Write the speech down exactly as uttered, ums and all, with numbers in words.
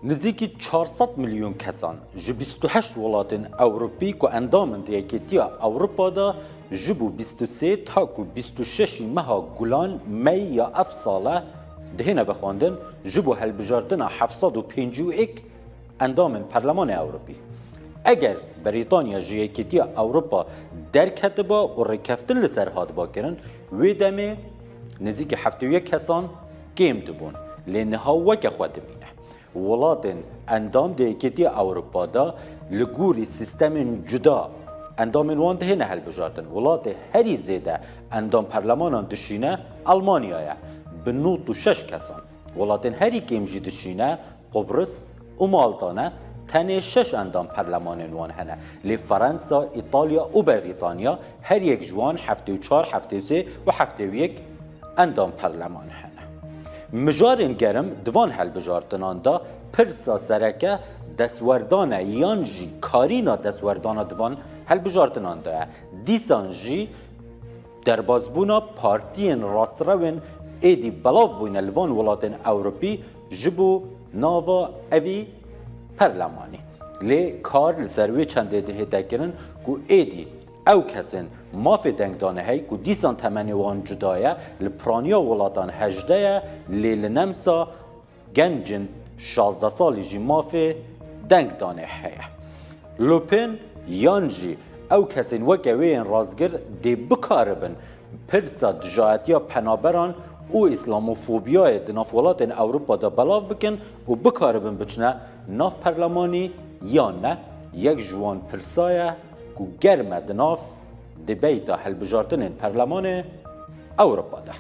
Nizîkî çar sed milyon kesan ji bîst û heşt welatên Ewropî ku endam in di Yekîtiya Ewropa de ji bo bîst û sê ta ku bîst û şeş meha Gulan Mey ya ev sale dihêne vexwendin, ji bo hilbijartina heft sed û pêncî û yek endamên Perlemanê Ewropî. Eger Brîtanya ji Yekîtiya Ewropa derketiba û rêkeftin li ser hatiba kirin, wê demê nizîkî heftê û yek kesan kêm dibûn, lê niha weke xwe dimîne. Welatên endam di Yekîtiya Ewropa de li gorî sîstemên cuda endamên wan dihêne hilbijartin. Welatê herî zêde endam perlemanan dişîne Elmanya ye, bi nod û şeş kesan. Welatên herî kêm jî dişîne Qubris û Malta ne, tenê şeş endam perlemanên wan hene. Lê Fransa, Îtalya û Brîtanya her yek ji wan heftê û çar, heftê û sê û heftê û yek endam perleman hene. Mijarên gerim di van hilbijartinan de pirsa sereke destwerdan e yan jî karîna destwerdana di van hilbijartinan de ye. Dîsan jî derbazbûna partiyên rastrewên êdî belav bûyne li van welatên Ewropî ji bo nava evî perlemanî. Lê kar li ser wê çendê dihête kirin ku êdî ew kesên mafê dengdanê hey ku dîsan temenê wan cuda ye, li piraniya welatan hejdeh ye, lê li Nemsa gencên şazdeh salî jî mafê dengdanê heye. Le Pen yan jî ew kesên weke wê yên rastgir dê bikaribin pirsa dijayetiya penaberan û îslamofobiyayê di nav welatên Ewropa de belav bikin û bikaribin biçine nav perlemanî yan ne, yek ji wan pirsa ye ku germ e di nav debeyta hilbijartinên Perlemanê Ewropa de.